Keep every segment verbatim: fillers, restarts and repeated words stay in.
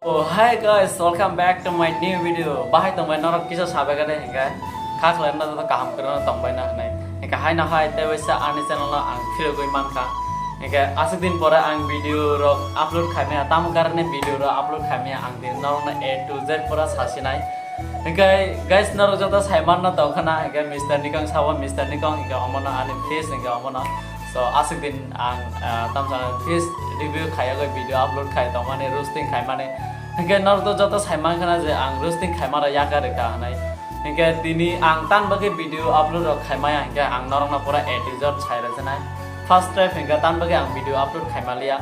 Oh, hi guys, welcome back to my new video. Bahai tongbai norok kisa sabai gade hingke, kha khlai no joto kaham kwrwngno tongbai na hinai. Hingke hai no hai tei waisa ani channel no ang phirogwi mankha. Hingke aswk din pore ang video rok upload khaimaya, tamo karone video rok upload khaimaya ang din norokno A to Z pura sasinai. Hingke guys, norok joto saimanno tongkhana, hingke Mister Nikong sabo, Mister Nikong hingke omono ani face hingke omono. So aswk din ang, ah, tamsa face review khaiyagwi video upload khai tongmani, roasting khaimani. Hingke norok to joto saimankhana je ang roasting khaimara yakar rikha hinai. Hingke tini ang tan bagwi video upload rok khaimaya hingke ang norokno pura A to Z sai rwsinai. First step hingke tan bagwi ang video upload khaimaliya.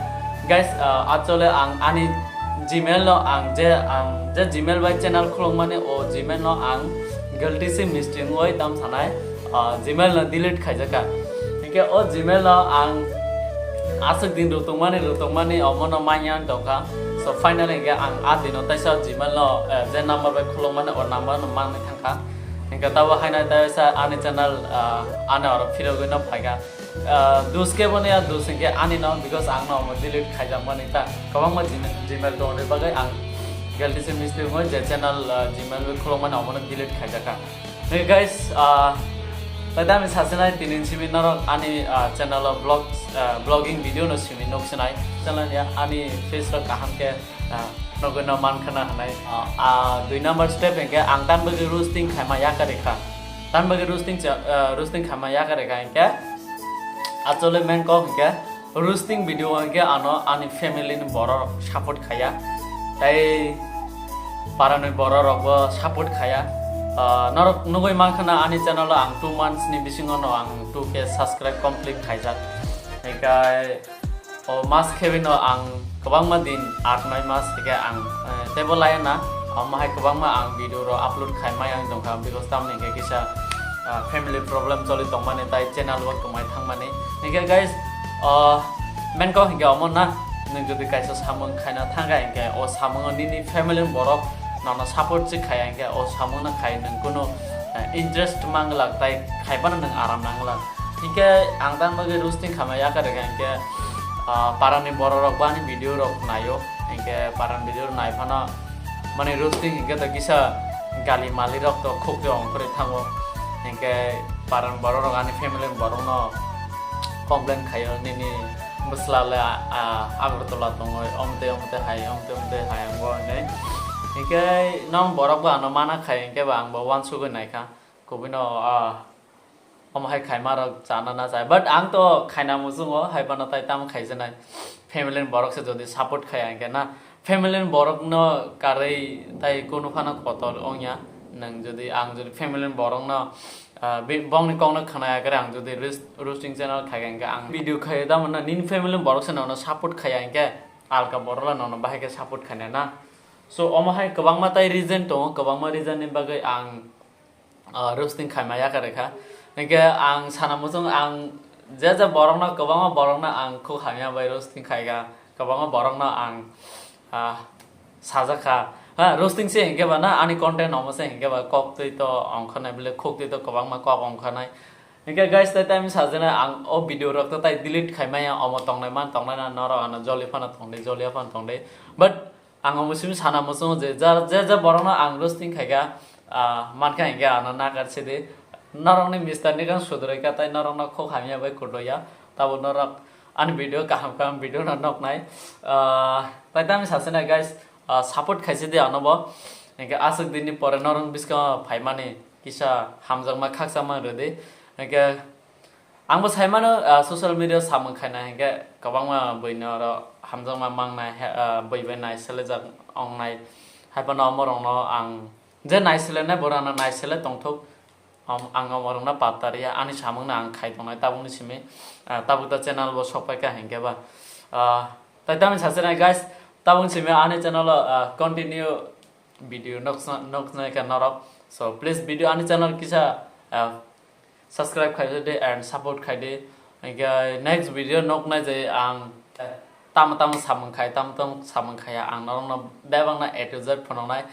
Guys, ah, actually ang ani Gmail no ang je, ang je Gmail bai channel khulukmani o Gmail no ang guilty se mistake wngwi tam sanai, ah, Gmail no delete khaijakha. Hingke o Gmail no ang aswk din rutungmani, rutungmani omono manya tongkha. So finally hingke ang a dino taisa Gmail no, eh, je number bai khulukmani o number no mangni thangkha. Hingke tabo haino taisa ani channel, ah, ani oro phirogwi no phaikha. Ah, dus kebo no ya, dus hingke ani no, because ang no omo delete khaijakmani ta. Kwbangma Gmail, Gmail tongni bagwi ang guilty se mistake wngwi je channel, ah, Gmail bai khulukmani omono delete khaijakha. Hey guys, ah, tai dami sasinai tinin simi norok ani, ah, channel o vlog, ah, vlogging video no simi nuksinai. Channel ya ani face rok kaham khe, ah, nugwi no mankhana hinai. Ah, ah, dui number step hingke ang tan bagwi roasting khaima yakar rikha. Tan bagwi roasting cha-, ah, roasting khaima yakar rikha hingke. Actually main kok hingke roasting video hingke ano ani family ni borok support khaya. Tai parani borok rokbo support khaya. Ah, norok nugwi mankhana ani channel o ang two months ni bisingo no ang two K subscribe complete khaijak. Hingke o mas khebino ang kwbangma din, aat noi mas hingke ang, eh, teibo laiya na. Omo hai kwbangma ang video rok upload khaimai ang tongkha, because tamni hingke kisa, ah, family problem choli tongmani tai channel o kwmai thangmani. Hingke guys, o main kok hingke omo na, nwng jodi kaisa samung khaina thangkha hingke o samungo nini family ni borok nono support se khaya hingke o samung no khai nwng kunu, eh, interest manglak tai khaibano nwng aram nanglak. Hingke ang tan bagwi roasting khaima yakar rikha hingke, ah, parani borok rok bo ani video rok naio, hingke parani video rok nai phano mani roasting hingke to kisa gali mali rok to khuk de ongkhorwi thango, hingke parani borok rok ani family ni borok no complain khaio nini bwsla le, ah, Agartala tongoi omte omte hai omte omte hai ang bo hinui hingke nong borok bo ano mana khai hingke ba ang bo wansugwi naikha kubui no, ah, Omo hai khaima rok chana na chai, but ang to khaina muchungo, hai phano tai tamo khaijanai. Family ni borok se jodi support khaya hingke na, family ni borok no karwi tai kunu phano kotor ongya. Nwng jodi, ang jodi family ni borok no, ah, bi-, bongni kok no khwnaya kare ang jodi roast-, roasting channel khaikha hingke ang video khaio tamo na nini family ni borok se nono support khaya hingke alka borok le nono bahai khe support khaina na. So omo hai kwbangma tai reason tongo, kwbangma reason ni bagwi ang ah, roasting khaima yakar rikha. Hingke ang sana muchung ang je je borokno, kwbangma borokno ang khuk hamya bai roasting khaikha, kwbangma borokno ang, ah, sajakha. Ha, roasting se hingke ba na ani content omo se hingke ba kok twi to ongkhanai bile khuk twi to kwbangma kok ongkhanai. Hingke guys, tai tamo sajana ang o video rok to tai delete khaimaya, omo tongnai man tongnai na norok ano joli phano tongdi, joliya phano tongdi. But Ang omo simi sana muchungo je, jar-, je, je borokno ang roasting khaikha, ah, mankha hingke ano nakar sidi. Norokni Mister Nikang sudroi kha, tai norokno khuk hamya bai kudoya. Tabuk norok ani video kaham kaham video no noknai. Ah, tai tamo sasina guys, ah, support khaisidi ano bo. Hingke aswk dinni pore norok bwskango phaimani kisa hamjakma khakchangma rwdi. Hingke Ang bo sai mano, ah, social media samung khaina hingke kwbangma buino oro hamjakma mangnai, he, ah, bui bai naiselejak ongnai. Hai phano omorokno ang je naiselenai borokno naisele tongthok. Om, ang omorokno patta riya, ani samungno ang khai tongnai tabukni simi, ah, tabuk ta channel bo sok paikha hingke ba. Ah, tai tamni sasinai guys, tabukni simi ani channel o, ah, continue video noksa-, noknai kha norok. So, please video ani channel kisa, ah, subscribe khaidi and support khaidi. Hingke next video noknai je ang, eh, tamo tamo samung khai, tamo tamo samung khaya ang norokno bebakno A to Z phunuknai.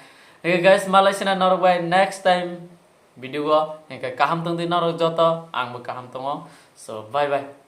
Hingke guys, malai sina norok bai next time video o. Hingke kaham tongdi norok joto, ang bo kaham tongo. So, bye bye.